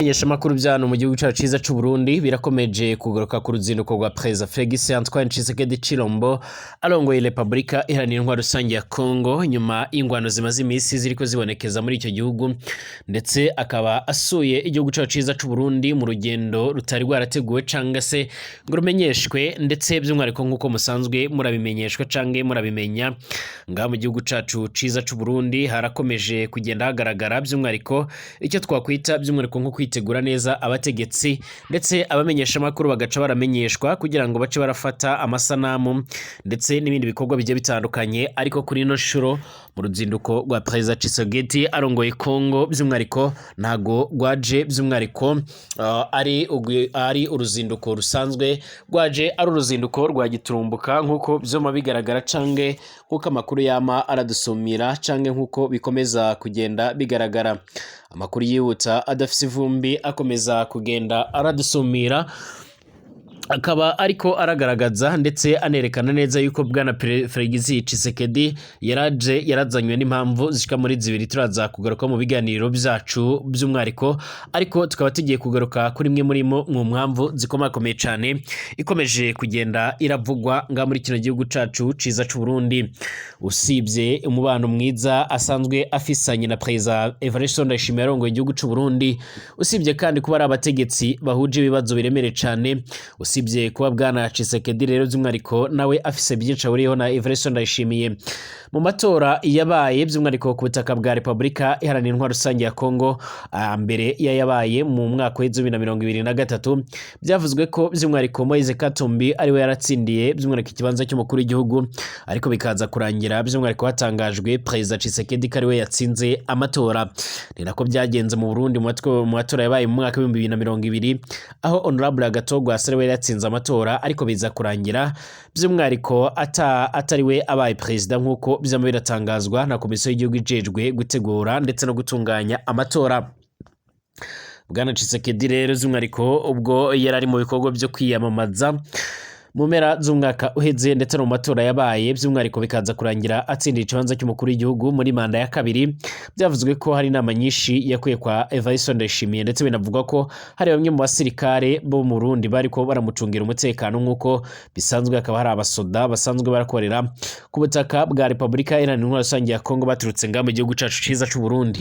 Ibimenyeshamakuru vya hano mu gihugu cacu ciza c'Uburundi birakomeje kugaruka ku ruzinduko rwa Perezida Felix Antoine Tshisekedi Tshilombo arongoye Repubulika Iharanira Intwaro Rusange ya Congo, nyuma y'ingwano zimaze imisi ziriko zibonekeza muri ico gihugu, ndetse akaba asuye igihugu cacu ciza c'Uburundi mu rugendo rutari rwarateguwe canga se ngo rumenyeshwe. Ndetse by'umwihariko, nk'uko musanzwe murabimenyeshwa canke murabimenya, ngaha mu gihugu cacu ciza c'Uburundi harakomeje kugenda hagaragara by'umwihariko icyo twakwita by'umwihariko nko kwitegura neza abategetsi, ndetse abamenyeshamakuru bagaca baramenyeshwa kugira ngo bace barafata amasanamu ndetse n'ibindi bikorwa bigiye bitandukanye. Ariko kuri ino nshuro, mu ruzinduko rwa Perezida Tshisekedi arongoye Congo, by'umwihariko ntago rwaje by'umwihariko ari uruzinduko rusanzwe, rwaje ari uruzinduko rwa giturumbuka, nk'uko vyoma bigaragara canke nk'uko amakuru yama aradusumira, canke nk'uko bikomeza kugenda bigaragara. Amakuru yihuta adafise ivumbi akomeza kugenda aradusumira akaba ariko aragaragaza ndetse anerekana neza yuko bwana Felix Tshisekedi yaraje yarazanywe n'impamvu zishika muri zibiri. Turaza kugaruka mu biganiro byacu by'umwihariko, ariko tukaba tugiye kugaruka kuri imwe muri mo mu mpamvu zikomakomeye cane ikomeje kugenda iravugwa nga muri kino gihugu cacu ciza c'u Burundi. Usibye umubano mwiza asanzwe afisanye na Perezida Evariste Ndayishimiye arongoye igihugu c'u Burundi, usibye kandi kuba ari abategetsi bahuje ibibazo biremereye cane, usibye kuba bwana Tshisekedi rero by'umwihariko nawe afise byinshi ahuriyeho na Evariste Ndayishimiye, mu matora yabaye by'umwihariko ku butaka bwa Repubulika Iharanira Intwaro Rusange ya Congo mbere yabaye mu mwaka wa 2023, byavuzwe ko by'umwihariko Moise Katumbi ariwe yaratsindiye by'umwihariko ikibanza cy'umukuru w'igihugu, ariko bikaza kurangira by'umwihariko hatangajwe Perezida Tshisekedi ko ariwe yatsinze amatora. Ni nako byagenze mu Burundi mu matora yabaye mu mwaka wa 2020, aho Honorable Agathon Rwasa ariwe yatsinze amatora, ariko biza kurangira by'umwihariko atari we abaye perezida, nk'uko vyama biratangazwa na komisiyo y'igihugu ijejwe gutegura ndetse no gutunganya amatora. Bwana Tshisekedi rero by'umwihariko, ubwo yari ari mu bikorwa byo kwiyamamaza mu mpera z'umwaka uheze, ndetse no mu matora yabaye by'umwihariko bikaza kurangira atsindiye ikibanza cy'umukuru w'igihugu muri manda ya kabiri, byavuzwe ko hari inama nyinshi yakuye kwa Evariste Ndayishimiye, ndetse binavugwa ko hari bamwe mu basirikare bo mu Burundi bariko baramucungira umutekano. Nk'uko bisanzwe, hakaba hari abasoda basanzwe barakorera ku butaka bwa Repubulika Iharanira Intwaro Rusange ya Kongo baturutse ngaha mu gihugu cacu ciza c'u Burundi.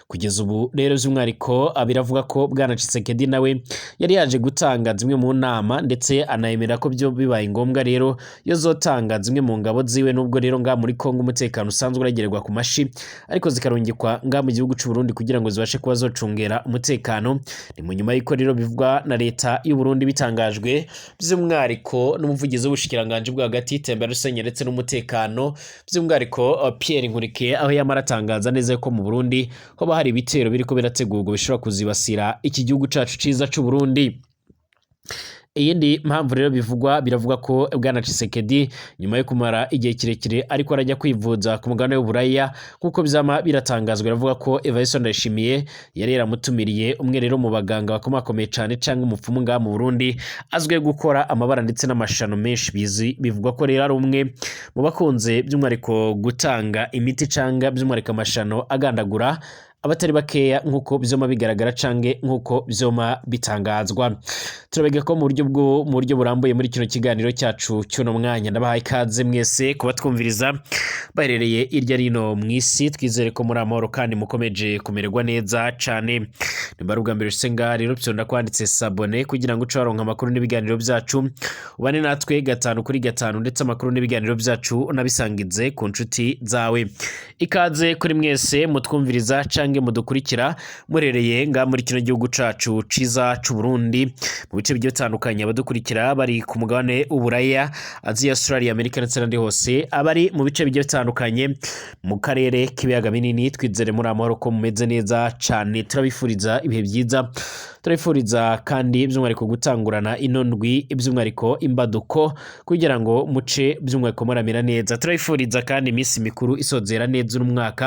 Kugeza ubu rero by'umwihariko biravuga ko bwana Tshisekedi nawe yari yaje gutanga zimwe mu nama, ndetse anayemera ko byo bibaye ngombwa rero yozotanga zimwe mu ngabo ziwe, nubwo rero ngaha muri Kongo umutekano usanzwe uragererwa ku mashi, ariko zikarungikwa ngaha mu gihugu c'u Burundi kugira ngo zibashe kuba zocungera umutekano. Ni mu nyuma y'uko rero bivugwa na leta y'u Burundi, bitangajwe by'umwihariko n'umuvugizi w'ubushikiranganji bwo hagati, y'iterambere rusange ndetse n'umutekano, by'umwihariko Pierre Nkurikiye, aho yamara atangaza neza ko mu Burundi hoba hari ibitero biriko birategurwa bishobora kuzibasira iki gihugu cacu ciza c'u Burundi. Iyindi mpamvu rero bivugwa, biravuga ko bwana Tshisekedi, nyuma yo kumara igihe kirekire ariko arajya kwivuza ku mugabane w'Uburaya, nk'uko byama biratangazwa, biravuga ko Evariste Ndayishimiye yari yaramutumiriye umwe rero mu baganga bakomakomeye cane canke umupfumu ngaha mu Burundi azwiho gukora amabara ndetse n'amashano menshi bizi. Bivugwa ko rero ari umwe mu bakunze by'umwihariko gutanga imiti canga by'umwihariko amashano agandagura abatari bakeya, nk'uko vyoma bigaragara canke nk'uko vyoma bitangazwa. Turabega ko mu buryo burambuye muri kino kiganiro cyacu cy'uno mwanya. Ndabahaye ikaze mwese kuba twumviriza baherereye irya rino mw'isi. Twizere ko muri amahoro kandi mukomeje kumererwa neza cane. Nimba ari ubwa mbere ushitse ngaha rero, fyonda kwanditse s'abonner kugira ngo uce waronka amakuru n'ibiganiro byacu, ubane natwe gatanu kuri gatanu, ndetse amakuru n'ibiganiro byacu unabisangize ku nshuti zawe. Ikaze kuri mwese mutwumviriza canke mudukurikira murereye ngaha muri kino gihugu cacu ciza c'u Burundi mu bice bigiye bitandukanye, abadukurikira bari ku mugabane w'Uburaya, Aziya, Australia, Amerika ndetse n'ahandi hose, abari mu bice bigiye bitandukanye mu karere k'ibiyaga binini, twizere muri amahoro ko mumeze neza cane. Turabifuriza ibihe byiza, turabifuriza kandi by'umwihariko gutangurana ino ndwi by'umwihariko imbaduko kugira ngo muce by'umwihariko muramira neza. Turabifuriza kandi iminsi mikuru isozera neza uno mwaka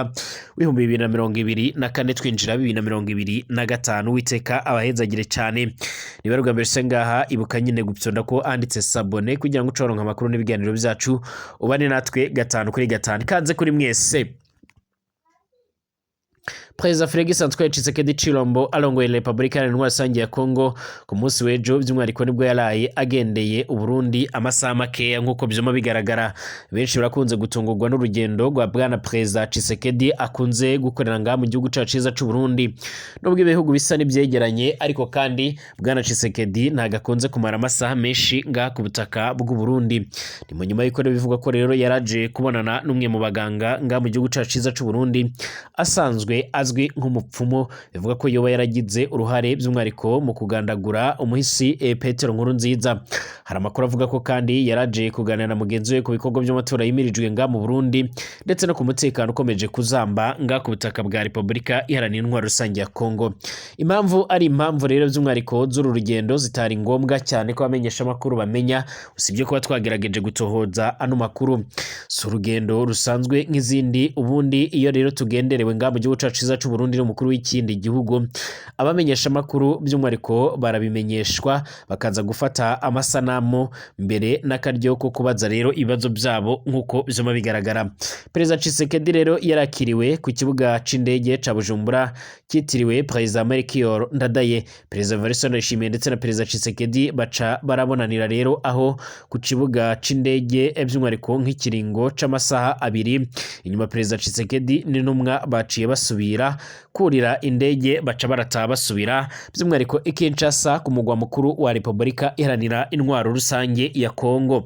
wa 2024, twinjira 2025. Uwiteka abahezagire cane. Niba ari ubwa mbere ushitse ngaha, ibuka nyine gupyonda ko anditse s'abonner kugira ngo uce waronka amakuru n'ibiganiro byacu, ubane natwe gatanu kuri gatanu. Ikaze kuri mwese. Perezida Felix Antoine Tshisekedi Tshilombo arongoye Repubulika Iharanira Rusange ya Congo, ku munsi w'ejo by'umwihariko nibwo yaraye agendeye Uburundi amasaha makeya. Nk'uko vyuma bigaragara, benshi barakunze gutungurwa n'urugendo rwa bwana Perezida Tshisekedi akunze gukorera ngaha mu gihugu cacu ciza c'u Burundi. Nubwo ibihugu bisa n'ivyegeranye, ariko kandi bwana Tshisekedi ntago akunze kumara amasaha menshi ngaha ku butaka bw'u Burundi. Ni mu nyuma y'uko rero bivugwa ko rero yaraje kubonana n'umwe mu baganga ngaha mu gihugu cacu ciza c'u Burundi asanzwe azwi nk'umupfumu, bivuga ko yoba yaragize uruhare by'umwihariko mu kugandagura umuhisi Petero Nkurunziza. Hari amakuru avuga ko kandi yaraje kuganira na mugenzi we ku bikorwa by'amatora yimirijwe ngaha mu Burundi, ndetse no ku mutekano ukomeje kuzamba ngaha ku butaka bwa Repubulika Iharanira Intwaro Rusange ya Congo. Impamvu ari impamvu rero by'umwihariko z'uru rugendo zitari ngombwa cyane ko abamenyeshamakuru bamenya, usibye kuba twagerageje gutohoza ano makuru. Si urugendo rusanzwe nk'izindi. Ubundi iyo rero tugenderewe ngaha mu gihugu cacu ciza c'u Burundi n'umukuru w'ikindi gihugu, abamenyeshamakuru by'umwihariko barabimenyeshwa, bakaza gufata amasanamu mbere n'akaryo ko kubaza rero ibibazo byabo. Nk'uko vyuma bigaragara, Perezida Tshisekedi rero yarakiriwe ku kibuga c'indege ca Bujumbura cyitiriwe Perezida Melchior Ndadaye. Perezida Evariste Ndayishimiye ndetse na Perezida Tshisekedi baca barabonanira rero aho ku kibuga c'indege by'umwihariko nk'ikiringo c'amasaha 2. Inyuma Perezida Tshisekedi n'intumwa baciye basubira kurira indege, baca barataha basubira by'umwihariko i Kinshasa, ku mugwa mukuru wa Repubulika Iharanira Intwaro Rusange ya Kongo.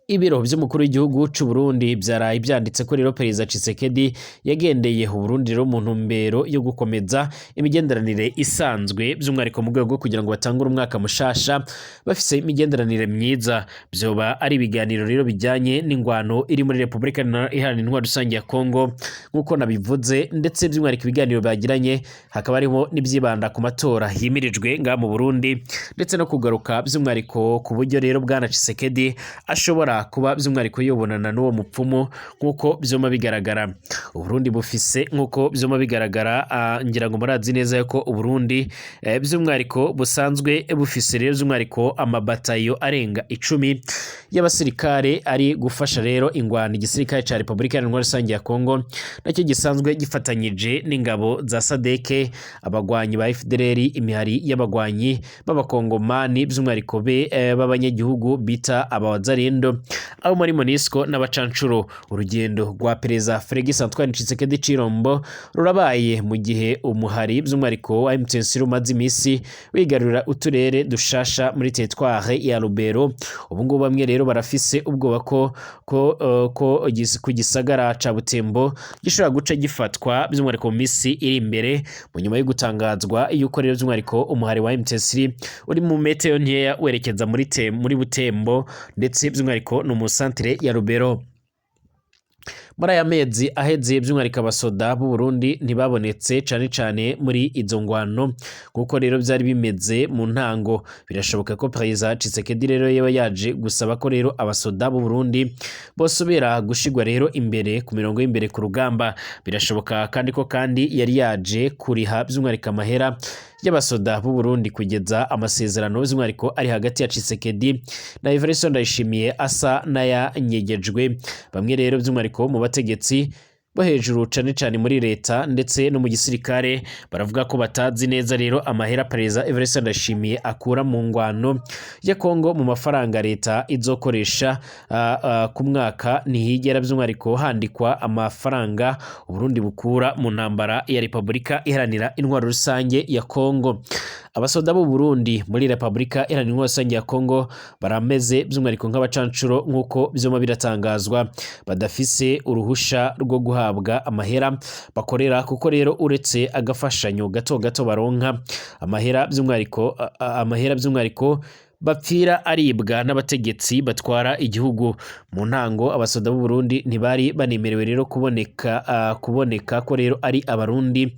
Ibiro vy'umukuru w'igihugu c'u Burundi vyaraye vyanditse ko rero Perezida Tshisekedi yagendeye Uburundi rero mu ntumbero yo gukomeza imigenderanire isanzwe, by'umwihariko mu rwego rwo kugira ngo batangure umwaka mushasha bafise imigenderanire myiza. Vyoba ari ibiganiro rero bijyanye n'ingwano iri muri Repubulika Iharanira Intwaro Rusange ya Kongo nk'uko nabivuze, ndetse by'umwihariko ibiganiro bagiranye hakaba harimo n'ivyibanda ku matora yimirijwe ngaha mu Burundi, ndetse no kugaruka by'umwihariko ku buryo rero bwana Tshisekedi ashobora kuba by'umwihariko yobonana n'uwo mupfumu. Nk'uko vyuma bigaragara, Uburundi bufise, nk'uko vyuma bigaragara, ngira ngo murazi neza yuko Uburundi by'umwihariko busanzwe bufise rero by'umwihariko amabatayo arenga 10 y'abasirikare ari gufasha rero ingwano igisirikare ca Repubulika Iharanira Rusange ya Kongo, nacyo gisanzwe gifatanyije n'ingabo za SADC, abagwanyi ba FDLR, imihari y'abagwanyi b'abakongomani by'umwihariko be b'abanyagihugu bita abawazalendo, abo muri MONUSCO n'abacancuro. Urugendo rwa Perezida Felix Antoine Tshisekedi Tshilombo rurabaye mu gihe umuhari by'umwihariko wa M23 rumaze imisi wigarurira uturere dushasha muri territoire ya Lubero. Ubu ngubu bamwe rero barafise ubwoba ko ku gisagara ca Butembo gishobora guca gifatwa by'umwihariko mu misi iri imbere, mu nyuma yo gutangazwa yuko rero by'umwihariko umuhari wa M23 uri mu metero nkeya werekeza muri Butembo, ndetse by'umwihariko no mu centre ya Lubero. Muri aya mezi aheze by'umwihariko abasoda b'u Burundi ntibabonetse cane cane muri izo ngwano kuko rero byari bimeze mu ntango. Birashoboka ko Perezida Tshisekedi rero yaba yaje gusaba ko rero abasoda b'u Burundi bosubira gushigwa rero imbere ku mirongo y'imbere ku rugamba. Birashoboka kandi ko kandi yari yaje kuriha by'umwihariko amahera y'abasoda b'u Burundi kugeza amasezerano by'umwihariko ari hagati ya Tshisekedi na Evariste Ndayishimiye asa n'ayanyegejwe. Bamwe rero by'umwihariko mu bategetsi bo hejuru cane cane muri leta ndetse no mu gisirikare baravuga ko batazi neza rero amahera Perezida Evariste Ndayishimiye akura mu ngwano ya Kongo. Mu mafaranga leta izokoresha ku mwaka ntihigera by'umwihariko handikwa amafaranga Uburundi bukura mu ntambara ya Repubulika Iharanira Intwaro Rusange ya Kongo. Abasoda b'u Burundi muri Repubulika Iharanira Intwaro Rusange ya Kongo barameze by'umwihariko nk'abacancuro, nk'uko vyuma biratangazwa, badafise uruhusha rwo guhabwa amahera bakorera, kuko rero uretse agafashanyo gato gato baronka, amahera by'umwihariko bapfira aribwa n'abategetsi batwara igihugu. Mu ntango abasoda b'u Burundi ntibari banemerewe rero kuboneka ko rero ari abarundi.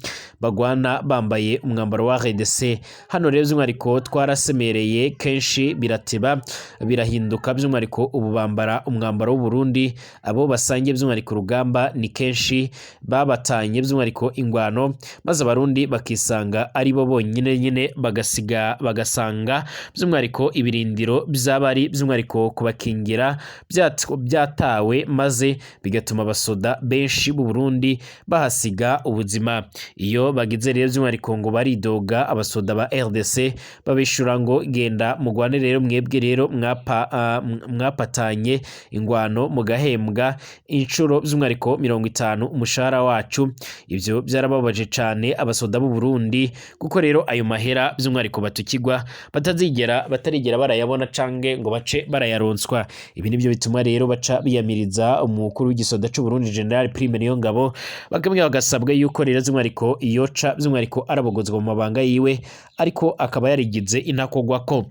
bagwana bambaye umwambaro wa RDC. Hano rero by'umwihariko twarasemereye kenshi, birateba birahinduka. By'umwihariko ubu bambara umwambaro w'u Burundi. Abo basangiye by'umwihariko urugamba ni kenshi babatanye by'umwihariko ingwano, maze Abarundi bakisanga ari bo bonyine nyine, bagasiga bagasanga by'umwihariko ibirindiro by'abari by'umwihariko kubakingira byatawe, maze bigatuma abasoda benshi b'u Burundi bahasiga ubuzima. Iyo bagize rero by'umwihariko ngo baridoga, abasoda ba RDC babishura ngo: "Genda mugwane rero mwebwe rero mwapatanye ingwano, mugahembwa inshuro by'umwihariko 50 umushahara wacu." Ibyo byarababaje cane abasoda b'u Burundi, kuko rero ayo mahera by'umwihariko batukigwa batazigera, batarigera barayabona canke ngo bace barayaronswa. Ibi nibyo bituma rero baca biyamiriza umukuru w'igisoda c'u Burundi, General Prime Niyongabo, bakamwe bagasabwa yuko rero by'umwihariko yoca by'umwihariko arabogozwa mu mabanga yiwe, ariko akaba yarigize intakogwako.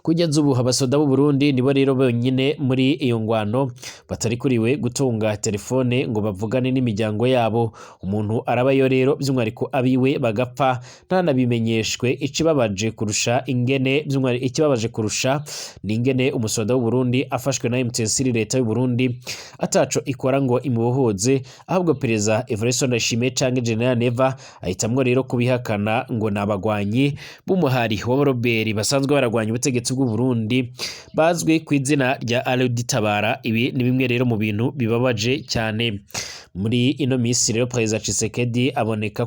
Kugeza ubu abasoda b'u Burundi nibo rero bonyine muri iyo ngwano batarikuriwe gutunga telefone ngo bavugane n'imiryango yabo. Umuntu arabayo rero by'umwihariko abiwe bagapfa ntanabimenyeshwe. Ikibabaje kurusha ingene by'umwihariko, ikibabaje kurusha ni ingene umusoda w'u Burundi afashwe na M23, leta y'u Burundi ataco ikora ngo imubohoze, ahubwo Perezida Evariste Ndayishimiye canke General Neva ahitamwo rero kubihakana ngo ni abagwanyi b'umuhari w'abaroberi basanzwe baragwanya ubutegetsi bw'u Burundi bazwi ku izina rya Tabara. Ibi ni bimwe rero mu bintu bibabaje cyane. Muri ino minsi rero Perezida Tshisekedi aboneka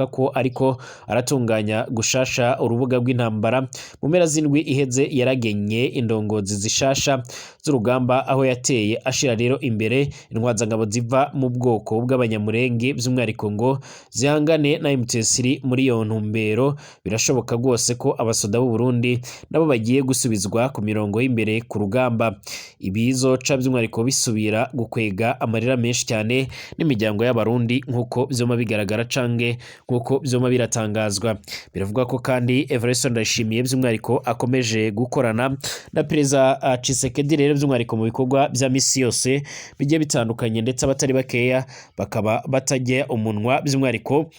ko ariko aratunganya gushasha urubuga rw'intambara. Mu mpera z'indwi iheze yaragenye indongozi zishasha z'urugamba, aho yateye ashira rero imbere intwazangabo ziva mu bwoko bw'Abanyamurenge, by'umwihariko ngo zihangane na M23. Muri iyo ntumbero birashoboka rwose ko abasoda b'u Burundi nabo bagiye gusubizwa ku mirongo y'imbere ku rugamba. Ibizoca by'umwihariko bisubira gukwega amarira menshi cyane n'imiryango y'Abarundi, nk'uko vyoma bigaragara canke nk'uko vyoma biratangazwa. Biravugwa ko kandi Evariste Ndayishimiye by'umwihariko akomeje gukorana na Perezida Tshisekedi rero by'umwihariko mu bikorwa vya misi yose bigiye bitandukanye, ndetse abatari bakeya bakaba batajya umunwa, by'umwihariko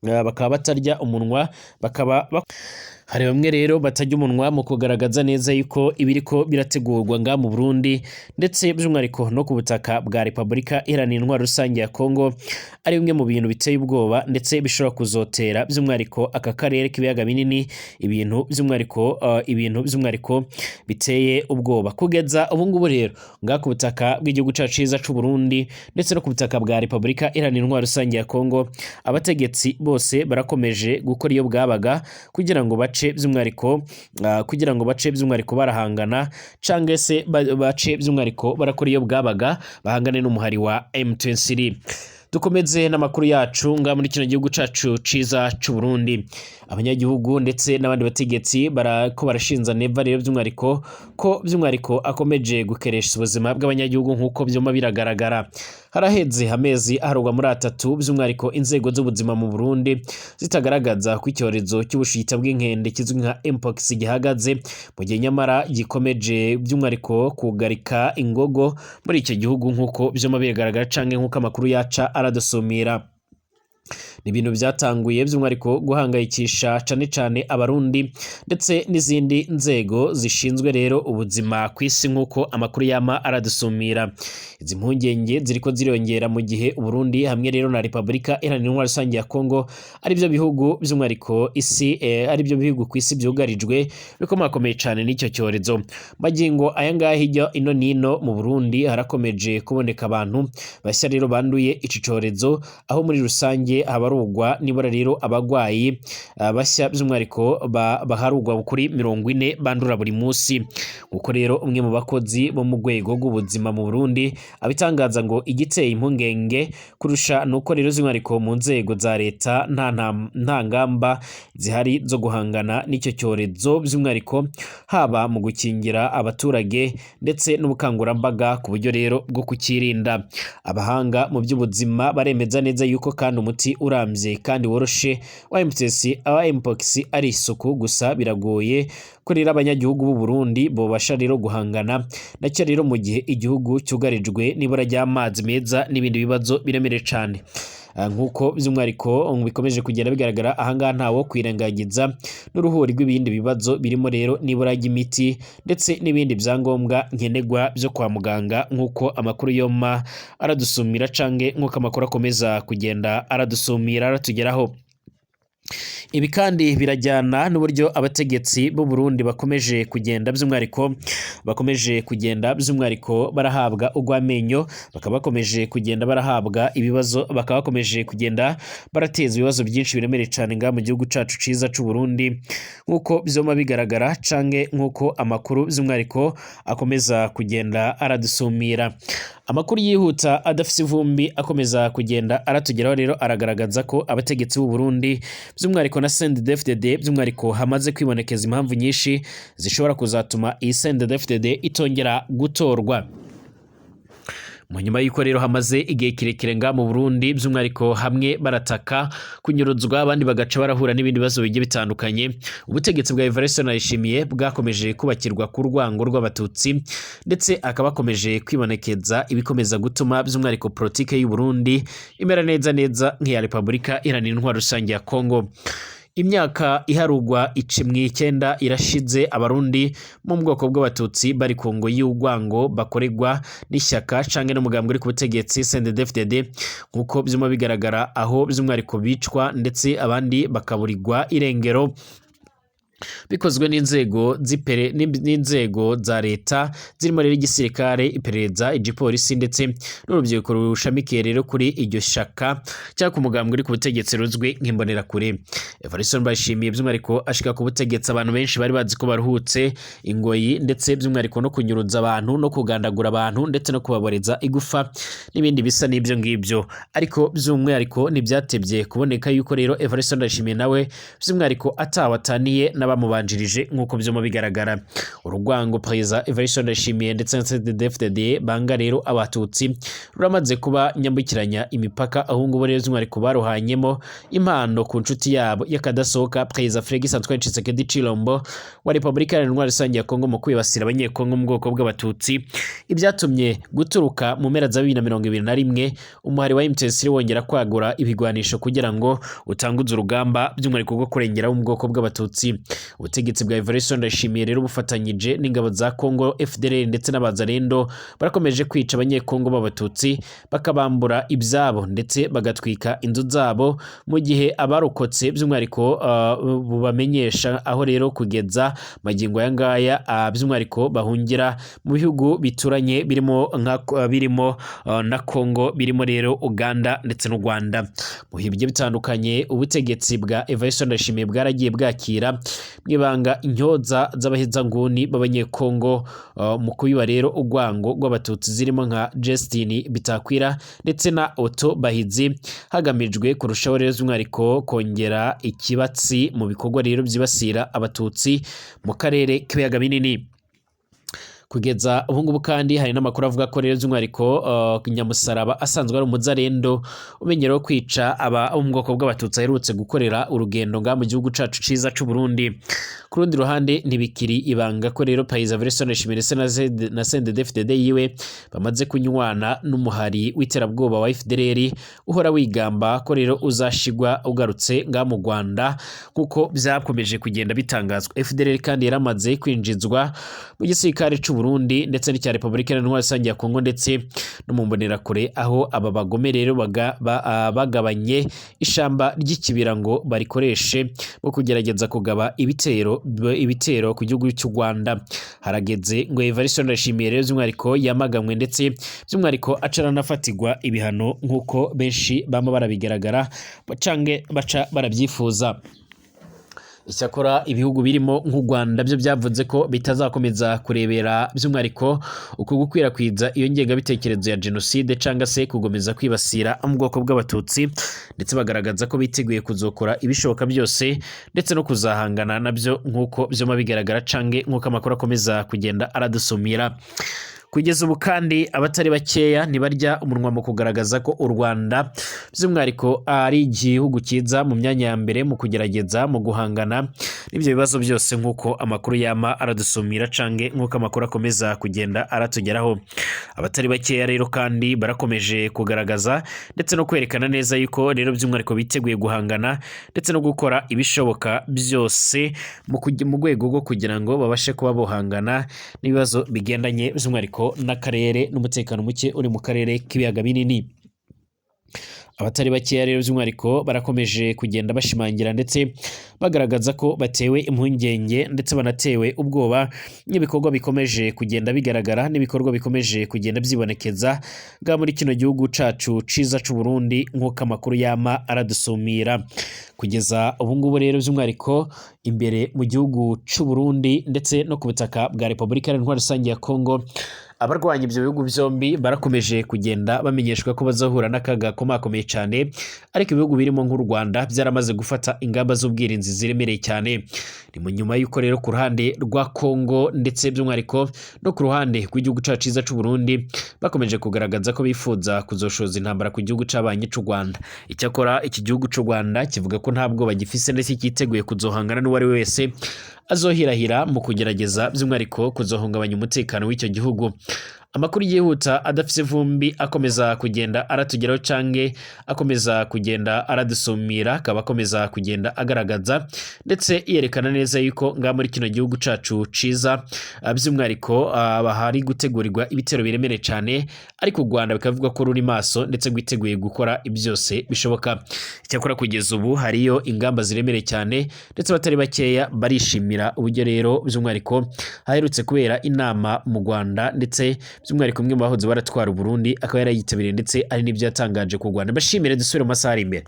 bakaba batarya umunwa, bakaba hari bamwe rero batarya umunwa mu kugaragaza neza yuko ibiriko birategurwa nga mu Burundi, ndetse by'umwihariko no ku butaka bwa Repubulika Iharanira Intwaro Rusange ya Kongo, ari bimwe mu bintu biteye ubwoba, ndetse bishobora kuzotera by'umwihariko aka karere k'ibiyaga binini ibintu by'umwihariko ibintu by'umwihariko biteye ubwoba. Kugeza ubu ngubu rero nga ku butaka bw'igihugu cacu ciza c'u Burundi, ndetse no ku butaka bwa Repubulika Iharanira Intwaro Rusange ya Kongo, abategetsi bose barakomeje gukora iyo bwabaga kugira ngo bace by'umwihariko kugira ngo bace by'umwihariko barahangana, canke se bace by'umwihariko barakora iyo bwabaga bahangane n'umuhari wa M23. Dukomeze n'amakuru yacu nga muri kino gihugu cacu ciza c'u Burundi. Abanyagihugu ndetse n'abandi bategetsi barako barashinza Neva rero by'umwihariko ko by'umwihariko akomeje gukeresha ubuzima bw'abanyagihugu, nk'uko vyuma biragaragara. Haraheze amezi aharugwa muri 3 by'umwihariko inzego z'ubuzima mu Burundi zitagaragaza ko icyorezo cy'ubushita bw'inkende kizwi nka Mpox gihagaze, mu gihe nyamara gikomeje by'umwihariko kugarika ingogo muri icyo gihugu, nk'uko vyuma biragaragara canke nk'uko amakuru yaca aradusumira. Ni ibintu byatanguye by'umwihariko guhangayikisha cane cane Abarundi ndetse n'izindi nzego zishinzwe rero ubuzima ku isi, nk'uko amakuru yama aradusumira. Izi mpungenge ziriko ziriyongera mu gihe Uburundi hamwe rero na Repubulika Iharanira Intwaro Rusange ya Kongo aribyo bihugu by'umwihariko isi aribyo bihugu ku isi byugarijwe bikomakomeye cane n'icyo cyorezo. Magingo aya ngaha, hirya ino nino mu Burundi harakomeje kuboneka abantu bashya rero banduye ici cyorezo, aho muri rusange habarugwa nibura rero abagwayi bashya by'umwihariko baharugwa kuri 40 bandura buri munsi. Kuko rero umwe mu bakozi bo mu rwego rw'ubuzima mu Burundi abitangaza, ngo igiteye impungenge kurusha nuko rero by'umwihariko mu nzego za leta nta ngamba zihari zo guhangana n'icyo cyorezo, by'umwihariko haba mu gukingira abaturage ndetse n'ubukangurambaga ku buryo rero bwo kukirinda. Abahanga mu by'ubuzima baremeza neza yuko kandi umuti urambye kandi woroshe wa MTS wa Mpox ari isuku gusa. Biragoye ko rero abanyagihugu b'u Burundi bobasha rero guhangana nacyo rero mu gihe igihugu cyugarijwe n'ibura ry'amazi meza n'ibindi bibazo biremereye cane. Nk'uko by'umwihariko bikomeje kugenda bigaragara ahangaha, ntawo kwirengagiza n'uruhuri rw'ibindi bibazo birimo rero n'ibura ry'imiti ndetse n'ibindi byangombwa nkenerwa byo kwa muganga, nk'uko amakuru yoma aradusumira canke nk'uko amakuru akomeza kugenda aradusumira aratugeraho. Ibi kandi birajyana n'uburyo abategetsi b'u Burundi bakomeje kugenda by'umwihariko barahabwa urw'amenyo, bakaba bakomeje kugenda barahabwa ibibazo, bakaba bakomeje kugenda barateza ibibazo byinshi biremereye cyane ngaha mu gihugu cacu ciza c'u Burundi, nk'uko vyoma bigaragara canke nk'uko amakuru by'umwihariko akomeza kugenda aradusumira. Amakuru yihuta adafise ivumbi akomeza kugenda aratugeraho rero aragaragaza ko abategetsi b'u Burundi, by'umwihariko na CNDD-FDD, by'umwihariko hamaze kwibonekeza impamvu nyinshi zishobora kuzatuma iyi CNDD-FDD itongera gutorwa. Mu nyuma y'uko rero hamaze igihe kirekire nga mu Burundi, by'umwihariko hamwe barataka kunyuruzwa, abandi bagaca barahura n'ibindi bibazo bigiye bitandukanye, ubutegetsi bwa Evariste Ndayishimiye bwakomeje kubakirwa ku rwango rw'Abatutsi, ndetse akaba akomeje kwibonekeza ibikomeza gutuma by'umwihariko politike y'u Burundi imera neza neza nk'iya Repubulika Iharanira Intwaro Rusange ya Kongo. Imyaka iharugwa 99 irashize Abarundi mu bwoko bw'Abatutsi bari ku ngo y'urwango bakorerwa n'ishyaka canke n'umugambwe uri ku butegetsi CNDD-FDD, nk'uko vyuma bigaragara, aho by'umwihariko bicwa ndetse abandi bakaburirwa irengero bikozwe n'inzego z'ipere n'inzego za leta, zirimo rero igisirikare, iperereza, igipolisi ndetse n'urubyiruko rushamikiye rero kuri iryo shaka cyangwa ku mugambwe uri ku butegetsi ruzwi nk'Imbonerakure. Evariste Ndayishimiye by'umwihariko ashika ku butegetsi, abantu benshi bari bazi ko baruhutse ingoyi, ndetse by'umwihariko no kunyuruza abantu no kugandagura abantu ndetse no kubaboreza igufa n'ibindi bisa n'ibyo ngibyo. Ariko by'umwihariko ntibyatebye kuboneka yuko rero Evariste Ndayishimiye nawe by'umwihariko atawe ataniye n'abamubanjirije, nk'uko vyuma bigaragara. Urugwango Perezida Evariste Ndayishimiye ndetse na CNDD-FDD banga rero Abatutsi ruramaze kuba nyambukiranya imipaka, aho ngubu rero by'umwihariko baruhanyemo impano ku nshuti yabo y'akadasohoka, Perezida Félix Antoine Tshisekedi Tshilombo wa Repubulika Iharanira Intwaro Rusange ya Kongo, mu kwibasira Abanyekongo mu bwoko bw'Abatutsi. Ibyatumye guturuka mu mpera za 2021 umuhari wa M23 wongera kwagura ibigwanisho kugira ngo utanguze urugamba by'umwihariko rwo kurengera mu bwoko bw'Abatutsi. Ubutegetsi bwa Evariste Ndayishimiye rero bufatanyije n'ingabo za Kongo, FDLR ndetse n'Abazalendo, barakomeje kwica Abanyekongo b'Abatutsi, bakabambura ibyabo ndetse bagatwika inzu zabo, mu gihe abarokotse by'umwihariko bubamenyesha aho rero kugeza magingo aya ngaya by'umwihariko bahungira mu bihugu bituranye, birimo na Kongo, birimo rero Uganda ndetse n'u Rwanda. Mu bihe bigiye bitandukanye, ubutegetsi bwa Evariste Ndayishimiye bwaragiye bwakira mwibanga intyoza z'abahezanguni b'Abanyekongo mu kubiba rero urwango rw'Abatutsi, zirimo nka Justin Bitakwira ndetse na Otto Bahizi, hagamijwe kurushaho rero by'umwihariko kongera ikibatsi mu bikorwa rero byibasira Abatutsi mu karere k'Ibiyaga Binini. Kugeza ubu ngubu kandi hari n'amakuru avuga ko rero by'umwihariko Nyamusaraba asanzwe ari umuzarendo umenyerewe kwica aba bo mu bwoko bw'Abatutsi aherutse gukorera urugendo ngaha mu gihugu cacu ciza c'u Burundi. Ku rundi ruhande, ntibikiri ibanga ko rero Perezida Evariste Ndayishimiye ndetse na CNDD-FDD yiwe bamaze kunywana n'umuhari w'iterabwoba wa FDLR, uhora wigamba ko rero uzashigwa ugarutse ngaha mu Rwanda, kuko byakomeje kugenda bitangazwa. FDLR kandi yaramaze kwinjizwa mu gisirikare c'u Burundi ndetse n'icya Repubulika Iharanira Rusange ya Kongo ndetse no mu Mbonerakure, aho aba bagome rero bagabanye ishamba ry'ikibira ngo barikoreshe bo kugerageza kugaba ibitero ku gihugu cy'u Rwanda. Harageze ngo Evariste Ndayishimiye rero by'umwihariko yamaganwe, ndetse by'umwihariko aca aranafatirwa ibihano, nk'uko benshi bama barabigaragara canke baca barabyifuza. Icyakora ibihugu birimo nk'u Rwanda byo byavuze ko bitazakomeza kurebera by'umwihariko uku gukwirakwiza iyo ngengabitekerezo ya jenoside cyangwa se kugomeza kwibasira mu bwoko bw'Abatutsi, ndetse bagaragaza ko biteguye kuzokora ibishoboka byose ndetse no kuzahangana nabyo, nk'uko byoma bigaragara cange nk'uko amakuru akomeza kugenda aradusumira. Kugeza ubu kandi abatari bakeya ntibarya umunwa mu kugaragaza ko u Rwanda by'umwihariko ari igihugu cyiza mu myanya ya mbere mu kugerageza mu guhangana n'ibyo bibazo byose, nk'uko amakuru yama aradusumira cange nk'uko amakuru akomeza kugenda aratugeraho. Abatari bakeya rero kandi barakomeje kugaragaza ndetse no kwerekana neza yuko rero by'umwihariko biteguye guhangana ndetse no gukora ibishoboka byose mu rwego rwo kugira ngo babashe kuba bohangana n'ibibazo bigendanye by'umwihariko n'akarere n'umutekano muke uri mu karere k'ibiyaga binini. Abatari bakeya rero by'umwihariko barakomeje kugenda bashimangira ndetse bagaragaza ko batewe impungenge ndetse banatewe ubwoba n'ibikorwa bikomeje kugenda bigaragara n'ibikorwa bikomeje kugenda byibonekeza bwa muri kino gihugu cacu ciza c'u Burundi, nk'uko amakuru yama aradusumira. Kugeza ubu ngubu rero by'umwihariko imbere mu gihugu c'u Burundi ndetse no ku butaka bwa Repubulika Iharanira Rusange ya Kongo, abarwanya ibyo bihugu byombi barakomeje kugenda bamenyeshwa ko bazahura n'akaga gakomakomeye cyane, ariko ibihugu birimo nk'u Rwanda byaramaze gufata ingamba z'ubwirinzi ziremereye cyane. Ni mu nyuma y'uko rero ku ruhande rwa Kongo ndetse by'umwihariko no ku ruhande rw'igihugu cacu ciza c'u Burundi bakomeje kugaragaza ko bifuza kuzoshoza intambara ku gihugu c'abanyi c'u Rwanda. Icyakora iki gihugu c'u Rwanda kivuga ko nta bwoba gifise ndetse cyiteguye kuzohangana n'uwo ari we wese azohirahira mu kugerageza by'umwihariko kuzohungabanya umutekano w'icyo gihugu. Amakuru yihuta adafise ivumbi akomeza kugenda aratugeraho cange akomeza kugenda aradusumira, akaba akomeza kugenda agaragaza ndetse yerekana neza yuko ngaha muri kino gihugu cacu ciza by'umwihariko hari gutegurirwa ibitero biremereye cane, ariko u Rwanda bikavuga ko ruri maso ndetse rwiteguye gukora byose bishoboka. Icyakora kugeza ubu hariyo ingamba ziremereye cyane ndetse abatari bakeya barishimira uburyo rero by'umwihariko haherutse kubera inama mu Rwanda, ndetse by'umwihariko umwe mu bahoze baratwara Uburundi akaba yarayitabiriye ndetse ari n'ibyo yatangaje ku Rwanda. Mbashimire, dusubire mu masaha ari imbere.